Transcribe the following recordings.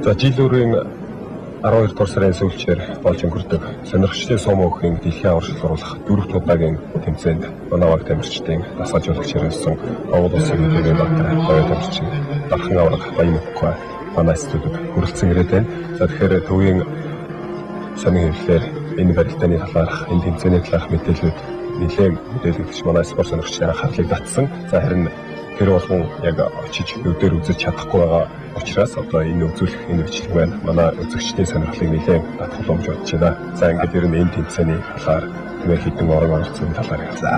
За жил өрийн 12 дугаар сарын сүүлчээр болж өнгөрдөг сонирхчдын сум өхийн дэлхийн аварга шалгаруулах дөрөвт удаагийн тэмцээнд манай баг тамирчдын дасгал жуулагчаар ирсэн Монгол Улсын хөдөлгөөний баатар Баян тамирчин Дархан аварга Баян Мөхөй манай студид хүрэлцэн ирээд байна. За тэгэхээр төвийн сонин хэвлэлээр энэ барилдааны талаарх, энэ тэмцээний талаарх мэдээллүүд нэлээд мэдээлэгдэж манай спорт сонирхчдын анхаарлыг татсан. За харин тэр болгон яг очиж нүдээр үзэж чадахгүй байгаа учраас одоо энэ үзүүлэх энэ бичлэг байна. Манай үзэгчдийн сонирхлыг нэлээд татах боломж бодож байна. За ингээд ер нь энэ тэмцээний талаар түмээ хэдэн орон оролцсон талаар. За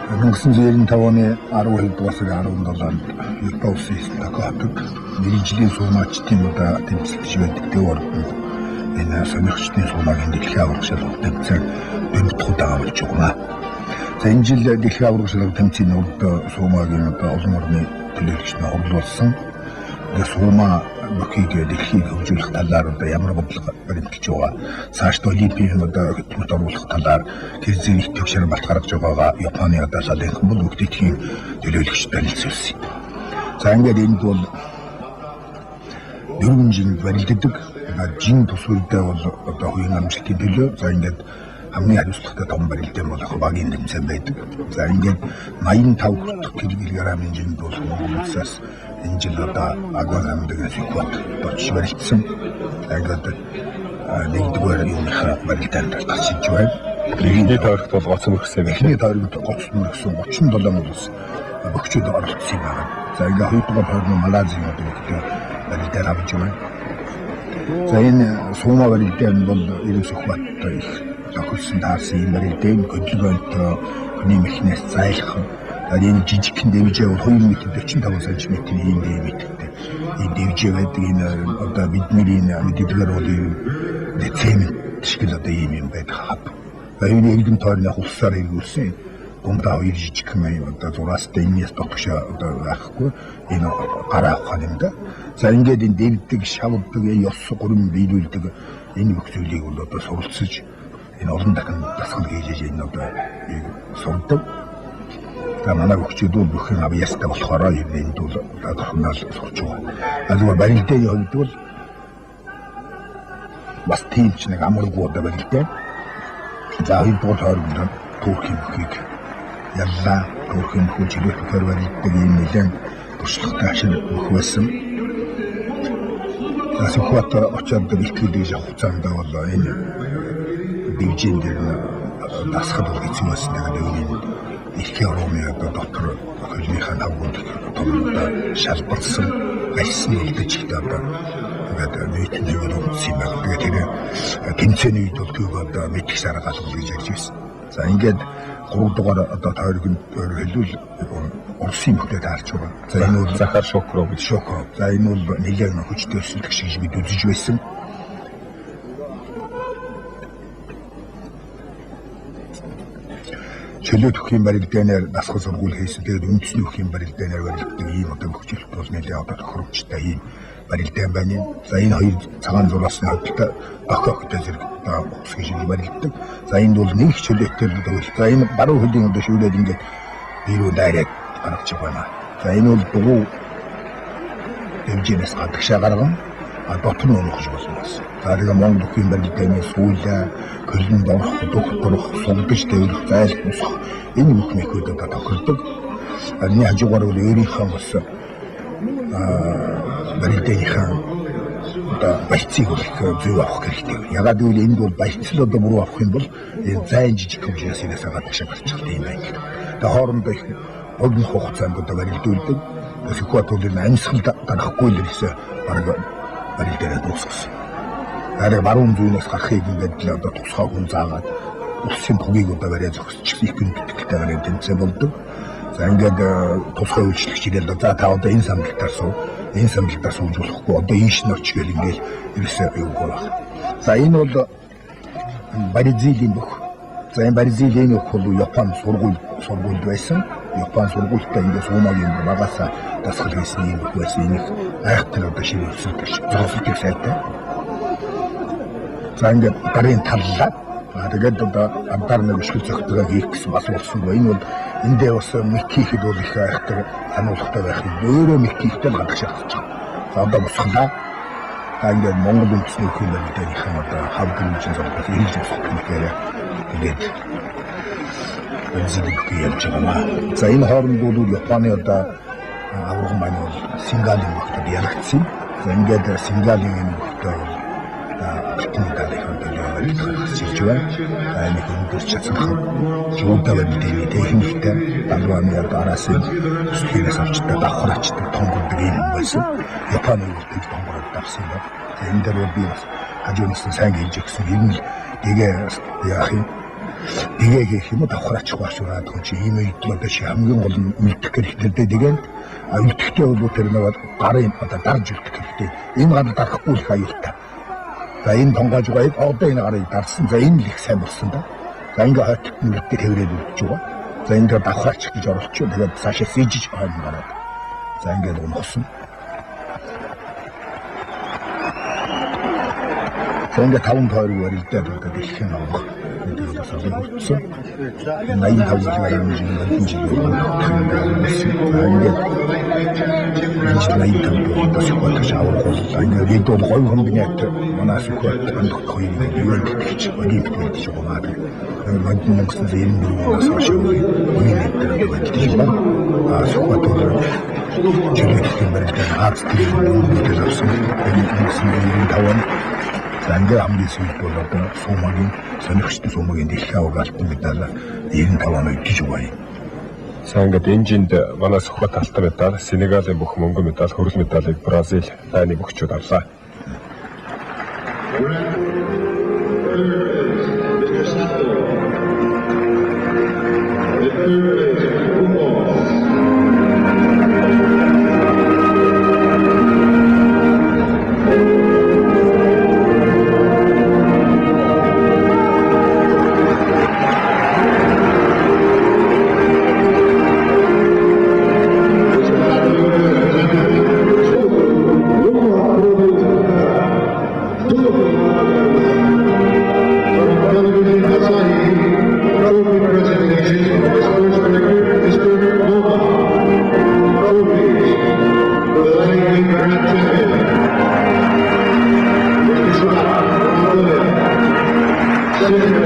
1995 оны 12 дугаар сарын 17-нд Европ улсын Токо хотод мэргэжлийн суумаачдын удаа тэмцэлж байдаг төв ордонд энэ сонирхчдын суумаагийн дэлхийн аварга шалралт тэмцээн дөрөв дэх удаага болж байгаа. За энэ жил дэлхийн аварга шалралт тэмцээний урд суумаагийн одоо олон орны төлөөлөгч нар хурлуулсан. Тэгээ суумаа бүхийг дэлхийг хөгжүүлэх талаар одоо ямар бодлого баримталж байгаа. Цаашд олимпийн одоо хөтөлбөрт оруулах талаар тэр зэрэг төвшөр балт гаргаж байгаагаа Японы одоо лалынхан бол бүх дэлхийн төлөөлөгч танилцуулсан. За ингээд энд бол дөрвөн жин барилддаг. Жин тус үедээ бол одоо хувийн амжилтын төлөө за ингээд хамгийн хариуцлагатай том барилдаан бол багийн тэмцээн байдаг. За ингээд 85 хүртэх килограммын жинд бол Монгол улсаас энэ жил одоо Агван хамдаг Сүхбат очиж барилдсан. За ингээд нэгдүгээр юуныхаа барилдаанд гарч иж байна. Эхний тойрогт бол гоц мөргсөн юм байна. Эхний тойрогт гоц мөргсөн 37 улс бөхчүүд оролцсон юм байна. За ингээд хоёрдугаар тойрог нь Малайзийн одоо ихтэй барилдаан авч байна. За энэ суумаа барилдаан бол ерөн Сүхбат их тохирсон таарсан юм барилдаан хөдөлгөөнтэй хүний мэхнээс зайлхан. Энэ жижигхэн дэвжээ бол 2 м 45 см ийм диаметртэй ийм дэвжээ байдаг. Энэ одоо бидний энэ мэддгээр бол ийм цемент шиг л одоо ийм юм байдаг хав. Энэ эргэн тойрны улсаар эргүүлсэн. Дундаа хоёр жижигхэн юм одоо зураастай энэс дотгошоо одоо байхгүй энэ гараа авах юм да. За ингээд энэ дэвдэг, шавдаг, ёс гурим биелүүлдэг энэ бүх зүйлийг бол одоо суралцаж энэ олон дахин дасгал хийж энэ одоо сурдаг. За манай хөгчүүд бол бүх юм авьяастай болохоор ер нь энд бол тодорхойлол сурч байгаа. А зүгээр барилдааны хувьд бол бас тийм ч нэг амаргүй одоо барилдаа. За хоёрдугаар тойрогт Турхийн бүхийг яллаа. Турхийн бүхүү чөлөөт барилддаг ийм нэлээд туршлагатай ашиг бүх байсан. За Сүхбаатар очиод бэлтгэл хийж авах хугацаанд бол энэ дивжин дээр дасгал бол хэцүү байсан. Тэгээд энэ эрхийн ургамын одоо дотор хөлнийхээ давгууд том одоо шалбарсан, альсан үлдэж ихтэй одоо ингээд нийтэн хэвээр өмдсөн юм байна. Тэгээд тэр тэмцээний үед бол түүг одоо мэдэх сарга алгал гэж ярьж байсан. За ингээд 3 дугаар одоо тойрог хэлвэл Оросын бүхтэй таарч байгаа. За энэ бол Захар Шокров гэж. Шокров. За энэ бол нэлээд хүчтэй өсөлтөг шиг бид үзэж байсан. Чөлөө төхлийн барилдаанаар дасгал сургууль хийсэн. Тэгээд үндэсний өхлийн барилдаанаар барилддаг ийм одоо хөгжилт бол нэлээд одоо тохиромжтой ийм барилдаан байна. За энэ хоёр цагаан зураасны хувьд дохио охтой зэрэг одоо ус гэж барилддаг. За энд бол нэг чөлөөтэй л төгөл. За энэ баруун хөлийн одоо шүүлээд ингээд бирүү дайраад гаргаж байна. За энэ бол дугуй хэмжээнээс гадагшаа гарган дотор нь унах болно бас. За тэгээ Монгол өхлийн барилдааны сүүлээ көлөнд орох, дөх дурах, сугдаж дэврэх, зайл босох энэ бүх мэхүүд одоо тохирдог. Энэ хажуугаар бол өөрийнхөө бас барилдааныхаа одоо баяцыг бол их зөв авах хэрэгтэй. Ягаад гэвэл энд бол баяцл одоо буруу авах юм бол энэ зайн жижиг хэмжээс инээс гадагшаа гарч чаддаг юм байна. Тэгээ хоорондоо их богино хугацаанд одоо барилдуулдаг. Сүхбаат бол энэ амьсгал дарахгүй л ерөөсөө бараг барил дээрээ дуусгасан. Арай баруун зүүнээс гарахыг ингээд л одоо тусгай хүн заагаад улсын тугийг одоо бариа зогсчих их хүндэтгэлтэй бариа тэмцээн болдог. За ингээд тусгай үйлчлэгч ирэл за та одоо энэ самбалтаар суу, энэ самбалтаар сууж болохгүй одоо ийш нь оч гэл ингээд ерөөсөө юугүй байх. За энэ бол Бразилийн бүх. За энэ Бразилийн бүх бол Япон сургуульд байсан. Япон сургуультай ингээд суумагийн багасаа дасгал хийсэн юм бүх байсан. Энэ их айхтар одоо шив өсөлтөж зогсолтыг сайтай. За ингээд гарын таллаа. Тэгээд одоо амтаар нэг өшгөл зөгтөгөө хийх гэсэн бас болсонгүй. Энэ бол эндээ бас мик хийхэд бол их айхтар сануулгатай байх юм. Өөрөө мик хийхдээ л гадагшаа гарч байгаа. За одоо босглаа. За ингээд Монгол үндэсний өхөн барилданыхан одоо хав гэрүүжин зогсоос эргэж босгох гэхээр тэгээд бензин өгөх ярьж байгаа. За энэ хооронд бол Японы одоо аварга маань бол Сингалийн богтод ялагдсан. За ингээд Сингалийн энэ богтой бол алтан медалийг одоо барилдах ирж байна. За энэ өндөр чацрах жуудаа барилдын техниктэй далваны одоо араас нь өсгийгээс авчдаг давхраачдаг тонгордог юм байсан. Японы бол тэг тонгороод давсан юм байна. За энэ дээр бол би бас хажуунаас нь сайн хийж өгсөн. Ер нь дэгээ яах юм дэгээ хийх юм уу давхраачих баашаад хүн чи ийм үед л одоо чи хамгийн гол нь үлдэх хэрэгтэй дээ дэгэнд а үлдэхтэй бол тэр нэг гарын одоо дарж үлдэх хэрэгтэй. Энэ гар дарахгүй их аюултай. За энэ тонгоож байгаа одоо энэ гарыг дарсан. За энэ л их сайн болсон да. За ингээ хойт нүрдээ тэрврээд үлдэж байгаа. За энэ дээр давхраачих гэж оролцоо. Тэгээд цаашаа сийжиж хойно гараад. За ингээд унахсан. За ингээд таван тойрог барилдаад одоо дэлхийн авах гэдэг бас олон хүртсэн. 85 жилийн өмнө жил За ингээд энэ жил 85 одоо Сүхбаатар аврах бол ингээд бид бол говь комбинат манай Сүхбаатар хандах хоёрыг юунд тэтгэж олимпиад гэж байгаа юм. 1994 оноос хойш үнийн нэгдэр байддаг юм байна. А Сүхбаатар чөлөөт барилдаан Аз төрийн мэдээлэл авсан. 1995 онд. За ингээд хамгийн сүүлд бол одоо Сумагийн сонирхчтой Сумагийн дэлхийн аварга алтан медаль 95 он өдөж байгаа юм. За ингээд энэ жинд манай Сүхбаатар алтан медаль, Сенегалийн бүх мөнгөн медаль, хөрөл медалийг Бразил, Дани бөхчүүд авлаа. Mr. Sato. The third place, Kumo. Television Asahi, trophy presentation of the sports director, Mr. Noma. Trophies for the lightweight grand champion, Mr. Surat Mongolia. Second